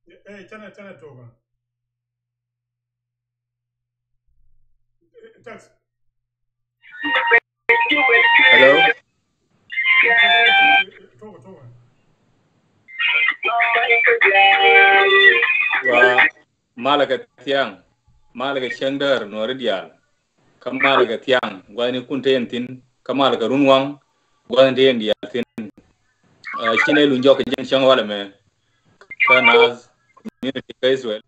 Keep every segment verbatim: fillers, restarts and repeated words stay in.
Eh, canɛ, canɛ tuɔk. Hello. Wa malɛ kɛ thiaŋ, malɛ kɛ cäŋ däär Nuɔri diaal. Kä malɛ kɛ thiaŋ gua̱thni kun te yɛn thi̱n, kä malɛ kɛ run waŋ gua̱thni te yɛn diaal thi̱n. Ɛ, ci nɛ luny jɔk kɛ jɛn cäŋ walɛ mɛ kä Naath community kä Israel.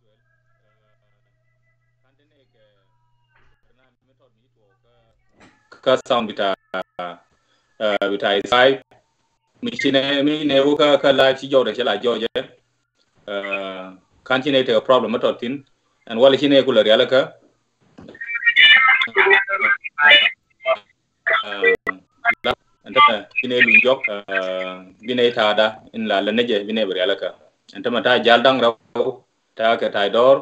Kä sound bita, ɛ, bita Israel. Mi ci nɛ, mi nɛ wä kä, kä live ci jɔk dɛ ci la jɔk jɛ. Ɛ, kan ci nɛ tekɛ problem mi tɔt thi̱n. Ɛn walɛ ci nɛ kulɛ rialikä. Ɛn tämɛ bi nɛ luny jɔk, ɛ, bi nɛ ta̱a̱da in la lɛ nɛ jɛ bi nɛ bi rialikä. Ɛn tämɛ ta̱a̱ jal da̱ŋ rɛw, ta̱a̱ kɛ ta̱a̱ dɔɔr,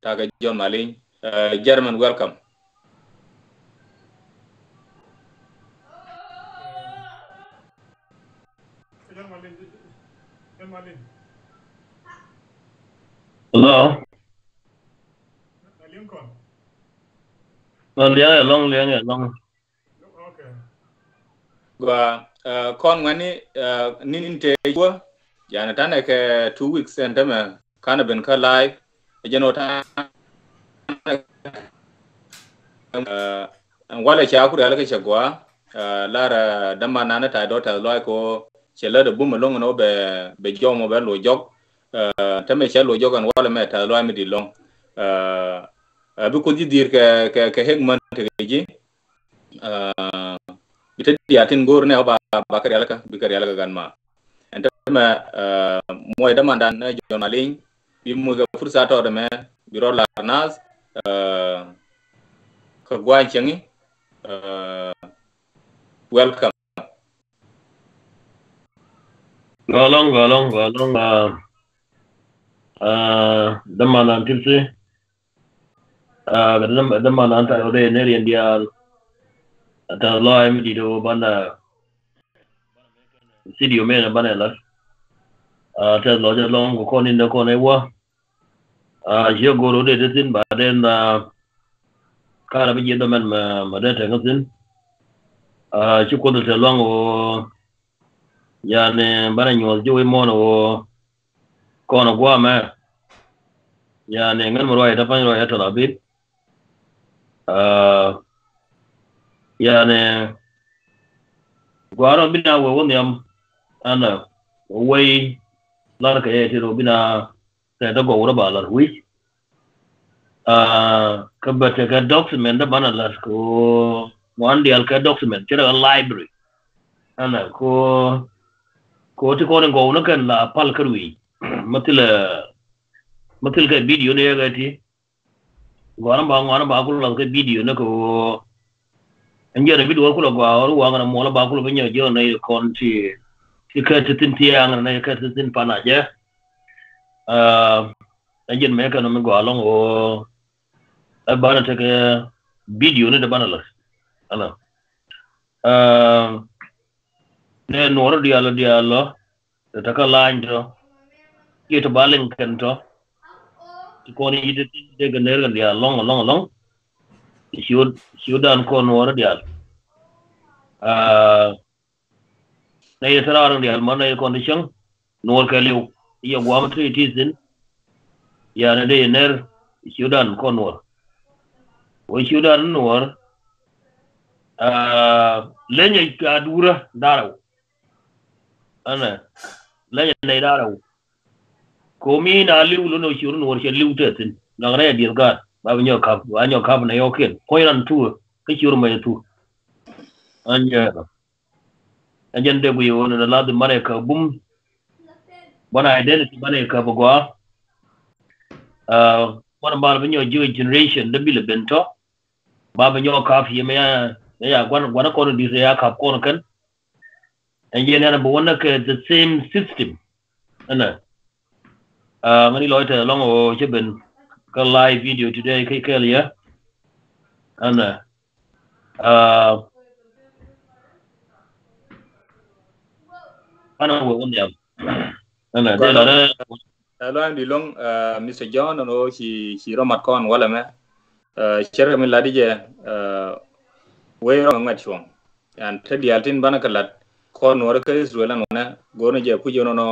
ta̱a̱ kɛ John Maliny. Ɛ, German, welcome. Hello. Nɔ liɛŋ ɛ lɔŋ, liɛŋ ɛ lɔŋ. Gua, ɛ, kɔn ŋuɛni, ɛ, ni, ni te juɔ. Yani tanɛ kɛ two weeks ɛn tämɛ kanɛ ben kä live. Ɛ jɛn wä tanɛ, ɛ, ɛn walɛ ca ku rialikä cɛ gua. Ɛ, lar, ɛ, däman nanɛ ta̱a̱ dɔ̱ ta̱a̱ lɔac kɛ wä cɛ lät ɛ bum ɛlɔŋ ɛn wä bɛ, bɛ jɔm wä bɛ loc jɔk. Ɛ, tämɛ cɛ loc jɔk ɛn walɛ mɛ ta̱a̱ lɔac mi di̱t lɔŋ. Ɛ, ɛ, bi Kuoth ji̱ dhi̱i̱r kɛ, kɛ, kɛ hek män tekɛ ji̱. Ɛ, bi te diaal tin go̱o̱r nɛ ba, ba kɛ rialikä, bi kɛ rialikä gan ma. Ɛn tämɛ, ɛ, muɔc dämandan nɛ John Maliny, bi muc kɛ fursa tɔɔdɛ mɛ, bi rɔ lar naath, ɛ, kɛ gua̱a̱ny cieŋi, ɛ, welcome. Gɔlɔŋ, gɔlɔŋ, gɔlɔŋ, ɛ, ɛ, dämandan tipsi. Ɛ, kɛ däm-, dämandan ta̱a̱ wä dee nɛ riɛn diaal. Ɛ, ta̱a̱ lɔac mi di̱t wä banɛ studio mɛn banɛ lat. Ɛ, tɛth lɔc ɛlɔŋ kɛ kɔn in dee kɔn ɛ wä. Ɛ, ciɛ go̱r wä dee te thi̱n ba den, ɛ, karɛ bi jiɛth dɔmɛn mɛ, mɛ dee tɛŋ kä thi̱n. Ɛ, ci Kuoth te luaŋ wä, yani banɛ nyuɔth ji̱ wi̱i̱ muɔ̱ɔ̱n wä. Kɔn ɛ gua̱a̱mɛ. Yani ŋän mi ruac ɛ te pa̱ny ruac ɛ Tel Aviv. Ɛ, yani gua̱a̱r ɔ bi na wee wä nhiam. Ɛnɛ wei lar kɛ yɛ ti rɔ bi na tɛ dä gɔw rɔ ba lar wi̱c. Ɛ, kä bɛ tekɛ document dä banɛ lar kɛ ɣöö ŋuan diaal kɛ document ci rɛ library. Ɛnɛ kɛ ɣöö, kɛ ɣöö ti kɔn in gɔw ni kɛn la pal kä rui̱c. Mä thilɛ, mä thil kɛ video ni yɛ kɛ ti. Ŋuan ba, ŋuan ba ku lath kɛ video ni kɛ ɣöö ɛn jiɛn ɛ video ku la gɔaa ɣɔr waŋ na muɔl ba ku la bi nyɛ jiɔn nɛ kɔn ti, ti kɛ ti thin tiaŋ nɛ kɛ ti thin pan a jɛ. Ɛ, ɛn jiɛn mɛ kɛ nɔ mi gɔaa lɔŋ ɣöö ɛ banɛ tekɛ video ni dee banɛ lath. Ɛnɔ. Ɛ, nɛ nuɔrä diaal diaal lɔ. Tɛ kä lany tɔ. Kiɛ tɔ ba liŋ kɛn tɔ. Ti kɔn i̱ ti dee kɛ ner kɛn diaal lɔŋ, lɔŋ, lɔŋ. Ciöt, ciötdan kɔn nuɔrä diaal. Aa, nɛ yɛ thil raar in diaal mɔ nɛ yɛ kɔn ti cäŋ. Nuɔr kɛ liw. Yɛ guam ti ti thi̱n. Yanɛ dee yɛ ner ciötdan kɔn nuɔr. Wä ciötdan nuɔr. Aa, lenyɛ ka duurä darɛw. Ɛnɛ lenyɛ nɛy da̱rɛ wä. Komi na li̱w lun ɛ ciöt nuɔr cɛ li̱w te thi̱n. Ŋaknɛ yɛ dieth gaat ba bi nyɔk kap, ba nyɔk kap nɛ yɔkiɛn. Kuɔny ran tuɛ kä ciöt mɛ yɛ thu. Ɛn jɛ ɛn jɛn dee guiy ɣöö nɛ la dhi manɛ kap bum. Banɛ identity banɛ kap gɔaa. Banɛ mal bi nyɔk jiök generation dee bilɛ ben tɔ. Ba bi nyɔk kap yɛ mɛ ya, ya guan, guan kɔn di̱t ya kap kɔn kɛn. Ɛn jiɛn ɛn bi wä näk kɛ the same system. Ɛnɛ. Aa, ŋäni lɔc tɛth ɛlɔ̱ŋ ɣöö cä ben kä live video today kä kɛɛl yɛ. Ɛnɛ. Aa, ɛnɛ wee wä nhiam. Ɛnɛ dee lɔrɛ. Ɛ lua̱a̱ŋ di lo̱ŋ, ɛ, Mister John, ɛn ɣöö ci, ci rɔ mat kɔn walɛ mɛ. Ɛ, cɛrɛ mi lat i̱ jɛ, ɛ, wee rɔ ŋuɛt cuɔ̱ŋ. Yan te diaal tin banɛ kɛ lat kɔn nuɔri kä Israel ɛn wanɛ, go̱o̱r ni jɛ puc ɛn nɔ,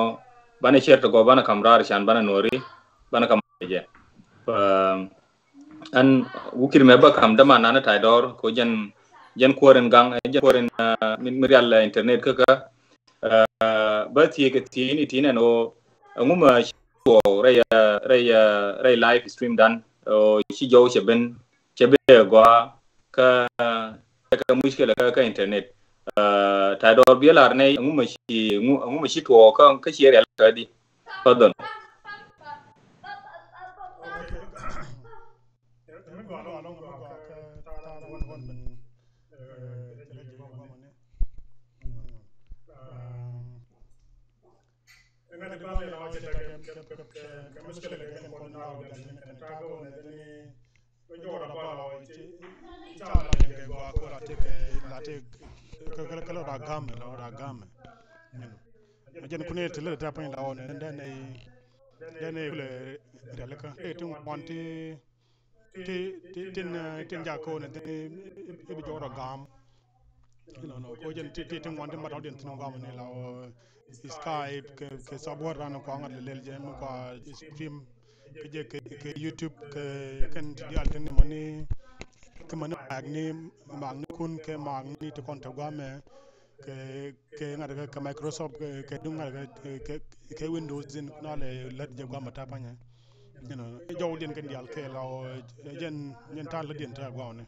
banɛ cɛr ti gɔw, banɛ kam raar can, banɛ nuɔri, banɛ kam jɛ. Ɛ, ɛn wukir mɛ bä kam däman nanɛ ta̱y dɔɔr, ko jɛn, jɛn kuäär in gaŋ, jɛn kuäär in, ɛ, mi, mi rial, ɛ, internet kä kä, Ɛ, bä thiec kɛ thiec ni ti nɛn ɣöö ɛŋu ma ci tuɔɔk rɛy, ɛ, rɛy, ɛ, rɛy live stream dan, ɣöö ci jɔw cɛ ben, cɛ ben gɔaa kä, kä, kä muckilɛ kä, kä internet. Ɛ, ta̱y dɔɔr biɛ lar nɛy ɛŋu ma ci, ɛŋu, ɛŋu ma ci tuɔɔk kä, kä ci rial kä di. Fadhal. Ŋäth bä mi la wä cɛ tekɛ kɛ, kɛ, kɛ, kɛ muckilɛ kɛ kɛn kɔn na wä kɛ kɛn ta̱a̱ kɛ wä nɛ dini. Wä jɔwä da bä la wä ci, ci ca la kɛ gɔaa kɛ wä la tekɛ, la tekɛ kɛ, kɛ, kɛ lɔ da gam, la wä da gam. Jɛn kun i̱ ti lɛ ta̱a̱ pa̱ny la wä nɛ, dɛn nɛ, dɛn nɛ kulɛ rialikä. Ɛ ti ŋuan ti ti, ti, tin, eh, tin jak ko̱n in thi̱n i̱, i̱, i̱ bi jɔk rɔ gam. Inɔnɔ, ko jɛn ti, ti, ti ŋuan ti mat rɔ̱diɛn thi̱n gam ni la, eh, Skype kɛ, kɛ software dan kua ŋa̱t lɛl jɛ mi kua stream kɛ jɛ kɛ, kɛ YouTube kɛ kɛn ti diaal tin mani, kɛ mani maakni, maaknikun kɛ maakni ti kɔn te guamɛ kɛ kɛ ŋa̱t kɛ, kɛ Microsoft kɛ, kɛ duŋ ŋa̱t kɛ, kɛ, kɛ Windows in nɔ lɛ lät jɛ guam a ta̱a̱ pa̱nyɛ. You know, ɛ jɔwdiɛn kɛn diaal kɛ la ɔ, ɛ jɛn, jɛn ta̱a̱ lätdiɛn ta̱a̱ guam ni.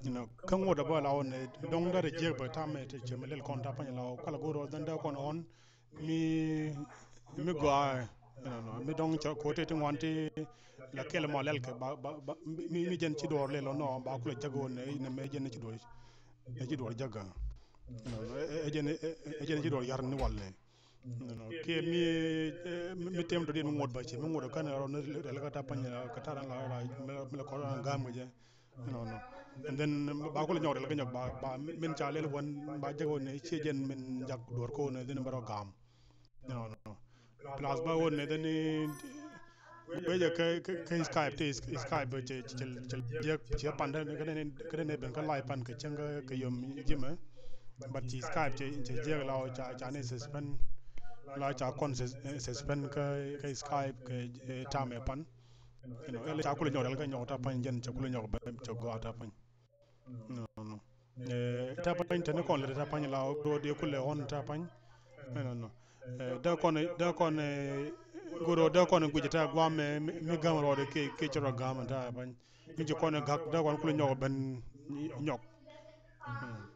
You know, kä ŋuɔ̱t a bä la ɔ nɛ dɔ̱ŋ dee rɛ jiɛk bɛ ta̱a̱ mɛ te cɛ mɛ lɛl kɔn ta̱a̱ pa̱nyɛ la ɔ kala go̱o̱r ɔ dhän dee kɔn ɔn mi, mi gɔaa, you know, mi dɔ̱ŋ cɛ ko̱ te ti ŋuan ti la kɛl mɔ lɛl kɛ ba, ba, ba, mi, mi jɛn ci duɔɔr lɛl ɔ nɔ ba kulɛ jäk ɔ nɛ, nɛ mɛ jɛn ci duɔɔr, nɛ ci duɔɔr jäk ɔ. You know, ɛ, ɛ, ɛ jɛn, ɛ, ɛ jɛn ci duɔɔr yar ni walɛ. You know, kiɛ mi, ɛ, mi, mi tem dɔ̱diɛn mi ŋuɔ̱t ba ci, mi ŋuɔ̱t kɛn rɔ ni rɛl kä ta̱a̱ pa̱ny, kä ta̱a̱ ran la, la, mi, mi la kɔn ran gam kɛ jɛ. You know, no. And then ba kulɛ nyɔk rɛl kä nyɔk ba, ba min ca lɛl wan ba jäk wan ni ci jɛn min jak duɔɔr ko ni dhin ba rɔ gam. You know, no. Plus ba wä nɛ deni wejɛ kɛ, kɛ, kɛ Skype ti Skype cɛ, cɛ, cɛ, cɛ jiɛk cɛ pan dɛ kɛ deni, kɛ deni ben kä live pan kɛ cɛŋ kɛ, kɛ yom jimɛ. But ci Skype cɛ, cɛ jiɛk la ca, ca ni suspend, la ca kɔn sus-, eh, suspend kɛ, kɛ Skype kɛ, eh, tamɛ pan. You know, ɛlɛ ca kulɛ nyɔk dal kɛ nyɔk ta pan jɛn ca kulɛ nyɔk bɛ ca gɔaa ta pan. No, no. Eh, ta pany tɛni kɔn lɛ ta pany la ro di kulɛ hɔn ta pany. No, no. Eh, da kɔn, da kɔn, eh, goro da kɔn guji ta guam, eh, mi, mi gam ro de ke, ke choro gam ta pany. Mi ji kɔn gak da kɔn kulɛ nyɔk ben nyɔk. Mm.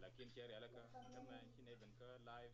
Lakin cɛ rialikä tämɛ ci nɛ ben kä live